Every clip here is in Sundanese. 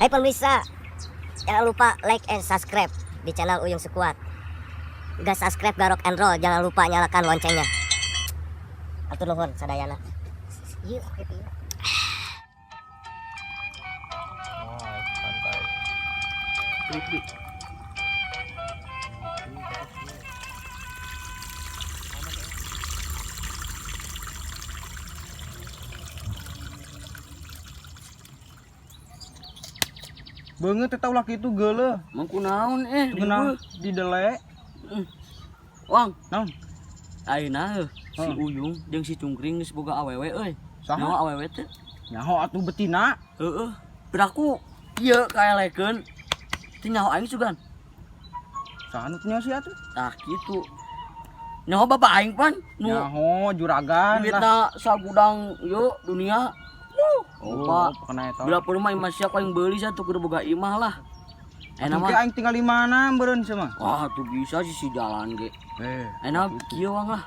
Hai pemirsa, jangan lupa like and subscribe di channel Uyung Sekuat. Gak subscribe gak rock and roll, jangan lupa nyalakan loncengnya. Atur nuhun sadayana. Yuk, gitu. Wah, santai. Pri. Beungeut teh ulah kitu geuleuh. Mang kunaon Geunah di dele. Wang, Naon? Ayeuna heuh si Heeh. Uyung jeung si Cungkring geus boga awewe euy. Saha? Nyaho awewe teh? Nyaho atuh betina. Heeh. Piraku ieu kaelekeun. Teu nyaho aing sugan. Saha nu teu nyaho sia atuh? Tah kitu. Nyaho bapak aing pan nu Nyaho juragan lah. duitna sagudang ieu dunia. Oh, Opa. kena eta. Bila perlu mah imah sia ku aing beuli sia tuh kudu boga imah lah. Enak Mungkin mah. aing tinggal di mana meureun sia mah? Wah, tuh bisa sih si jalan ge. Eh, Enak kieu wang lah.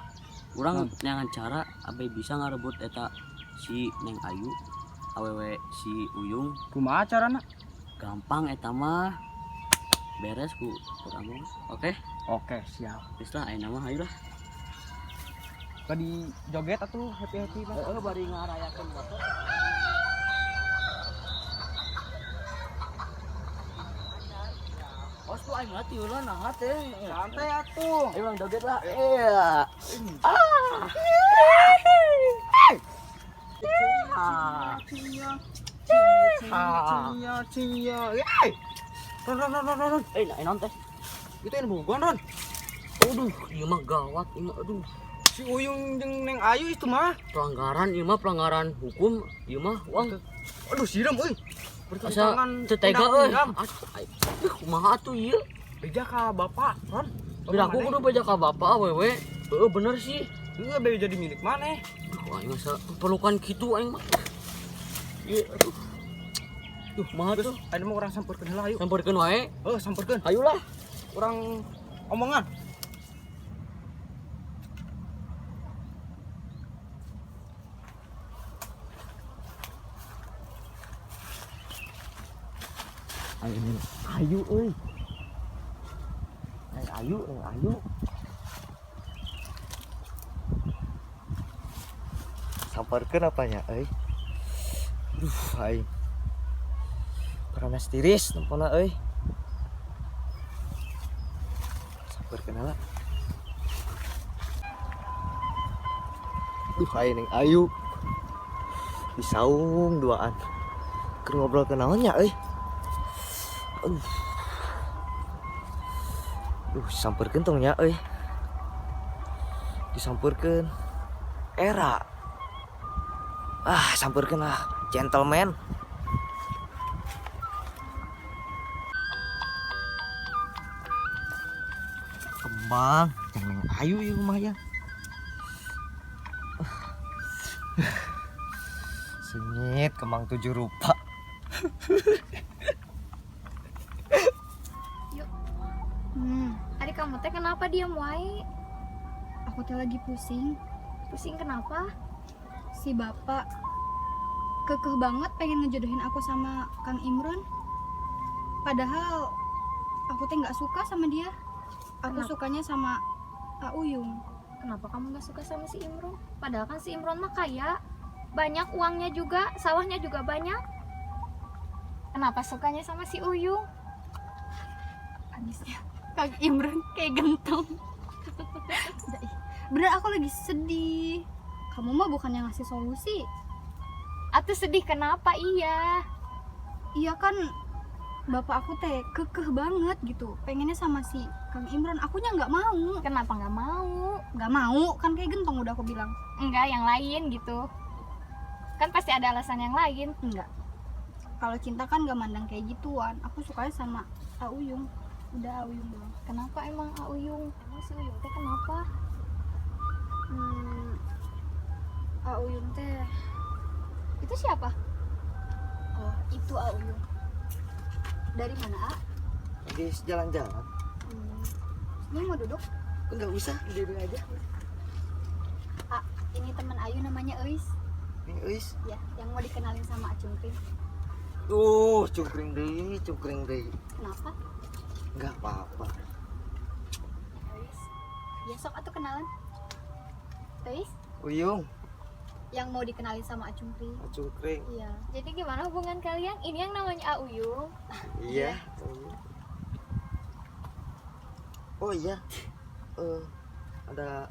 Urang neangan cara abe bisa ngarebut eta si Neng Ayu awewe si Uyung. Kumaha carana? Gampang eta mah. Beres ku urang mah. Oke, Oke, siap. geus lah ayeuna mah hayu lah. Tadi joget atuh happy-happy lah. Heeh, bari ngarayakeun motor. Os tuh aing mati heula nah teh. Santai atuh. Ayo bang joget lah. Iya. Ah. Cia, cia, cia. Yeay. Ron, ron, ron, ron, ron. Eh, nah, naon teh? Itu yang bukan, Ron. Aduh, ieu mah gawat ieu mah aduh. Si Uyung jeung Neng Ayu itu mah. Pelanggaran ieu mah pelanggaran hukum ieu mah wang. Aduh, siram euy. Asa teu tega euy. Aduh, kumaha atuh ieu? Beja ka bapak, Ron. Bilang aku kudu beja ka bapak awewe. Heeh, bener sih. Heeh, beja jadi milik maneh. Aduh, aing masa perlukan kitu aing mah. Ieu aduh. Duh, kumaha Terus tuh? ayeuna mah urang sampeurkeun heula ayo. Sampeurkeun wae. Heuh, sampeurkeun. Hayulah. Urang omongan. Ayo Neng Ayu euy. Neng Ayu, Neng Ayu. Samperkeun apanya euy. Duh aing. Panas tiris tempona euy. Samperkeun heula. Duh aing Neng Ayu. Disaung duaan. Keur ngobrol ke naon nya euy. Aduh. Duh, samperkeun tong nya euy. Disamperkeun. Era. Ah, samperkeun lah, gentleman. Kembang, jangan Neng Ayu ieu mah ya. Sengit kembang tujuh rupa. Adik kamu teh kenapa diam wae? Aku teh lagi pusing. Pusing kenapa? Si bapak kekeh banget pengen ngejodohin aku sama Kang Imron. Padahal aku teh nggak suka sama dia. Aku Kenapa? sukanya sama A Uyung. Kenapa kamu gak suka sama si Imron? Padahal kan si Imron mah kaya, banyak uangnya juga, sawahnya juga banyak. Kenapa sukanya sama si Uyung? Habisnya Kang Imron kayak gentong. Udah, ih. Bener aku lagi sedih. Kamu mah bukan yang ngasih solusi. Atau sedih kenapa? Iya. Iya kan bapak aku teh kekeh banget gitu. Pengennya sama si Kang Imron. Akunya nggak mau. Kenapa nggak mau? Nggak mau kan kayak gentong udah aku bilang. Enggak, yang lain gitu. Kan pasti ada alasan yang lain. Enggak. Kalau cinta kan nggak mandang kayak gituan. Aku sukanya sama A Uyung. Udah A Uyung doang. Kenapa emang A Uyung? Emang si Uyung teh kenapa? A Uyung teh. Itu siapa? Oh, itu A Uyung. Dari mana, A? Lagi jalan-jalan. Ini mau duduk? Enggak usah, diri aja. A, ini teman Ayu namanya Eis. Neng Eis. Ya, yang mau dikenalin sama Acung Kring. Tuh, cungkring deui, cungkring deui. Kenapa? Enggak apa-apa. Tois. Ya sok atuh kenalan. Tois, Uyung, yang mau dikenalin sama Acungkring. cungkring. Iya. Jadi gimana hubungan kalian? Ini yang namanya Auyung. Iya. Uyung. Oh iya. Ada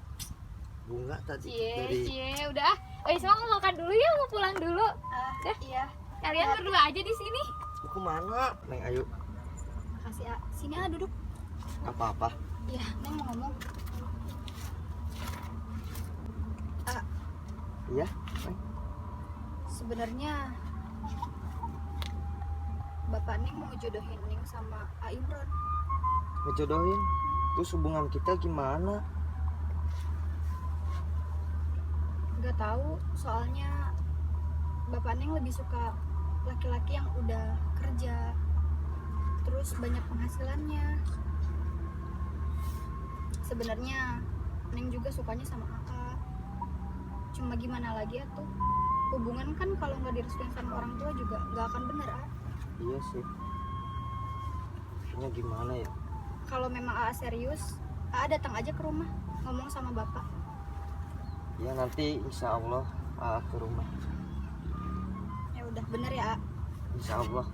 bunga tadi Cie, dari cie, udah. Ah. Ois mau makan dulu ya, mau pulang dulu. Ah, Dah. iya. Kalian berdua aja di sini. Mau kemana? Neng Ayu, Makasih, A. Sini ah duduk. nggak apa-apa. Iya, Neng mau ngomong. Iya. Sebenarnya Bapak Neng mau jodohin Neng sama A Imron. Ngejodohin. Terus hubungan kita gimana? Gak tahu, soalnya Bapak Neng lebih suka laki-laki yang udah kerja, terus banyak penghasilannya. Sebenarnya Neng juga sukanya sama Aa. Cuma gimana lagi atuh? Hubungan kan kalau nggak direstuin sama orang tua juga nggak akan bener, A. Iya sih. Maksudnya gimana ya? Kalau memang Aa serius, Aa datang aja ke rumah ngomong sama bapak. Ya nanti insya Allah Aa ke rumah. Ya udah bener ya, A. Insya Allah.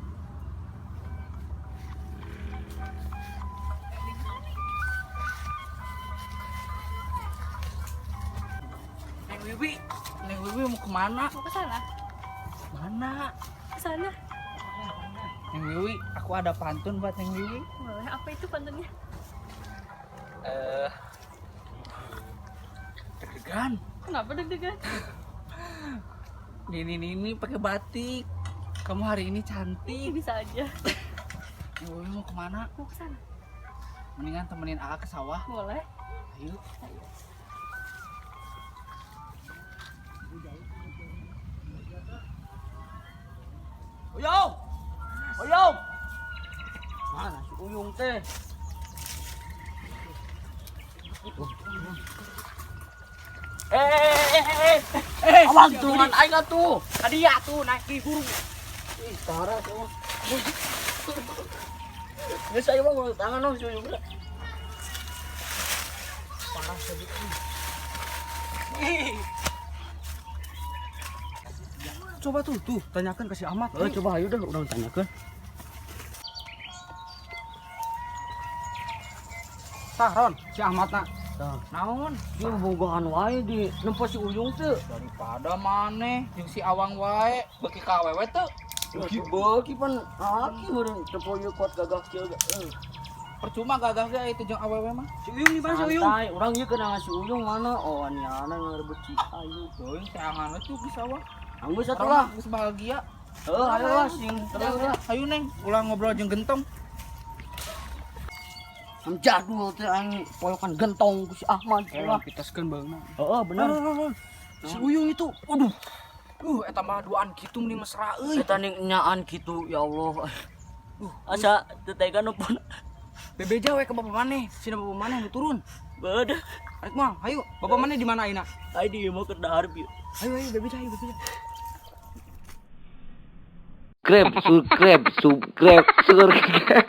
Neng Wiwi, Neng Wiwi mau kemana? Mau ke sana? Mana? Ke sana. Neng Wiwi, aku ada pantun buat Neng Wiwi. Boleh, apa itu pantunnya? Deg-degan. Kenapa deg-degan? Nini nini pakai batik. Kamu hari ini cantik. Bisa aja. Neng Wiwi mau kemana? Mau ke sana? Mendingan temenin Aa ke sawah. Boleh. Ayo. Uyung! Uyung! Mana si Uyung teh? Eh, awang tulungan aing atuh. Tadi ya tuh naik di guru. Ih, parah sih. Geus ayo mah tangan dong si Uyung. Parah sih. Coba tuh, tuh tanyakan ke si Ahmad. Eh, coba ayo dah urang tanyakeun. Tah, Ron, si Ahmad nak. Tah. Naon? Dia bogohan wae di nempo si Uyung teh. Daripada maneh jeung si Awang wae beuki ka awewe teu. Beuki beuki pan aki meureun teu poe kuat gagah kieu ge. Percuma gagah ge itu jeung awewe mah. Si Uyung di mana si Uyung? Santai, urang ieu kenangan si Uyung mana? Oh, aniana ngarebut si Ayu. Teuing teangan we tuh di sawah. Anggeus atuh lah. Geus bahagia. Heuh, ayo lah sing terus lah. Ayo Neng, ulah ngobrol jeung gentong. Am jadul teh aing poyokan gentong ku si Ahmad lah. Pitaskeun baeuna. Heeh, bener. Si Uyung itu, waduh. Eta mah duaan kitu meni mesra euy. Eta ning nyaan kitu ya Allah. Asa teu tega nelpon. Bebeja we ke bapak maneh, sina bapak maneh nu turun. Beudah. Arek moal, hayu. Bapak maneh di mana ayeuna? Aing di imah keur dahar bieu. Ayo ayo bebeja, ayo bebeja. Subscribe, subscribe, subscribe, subscribe.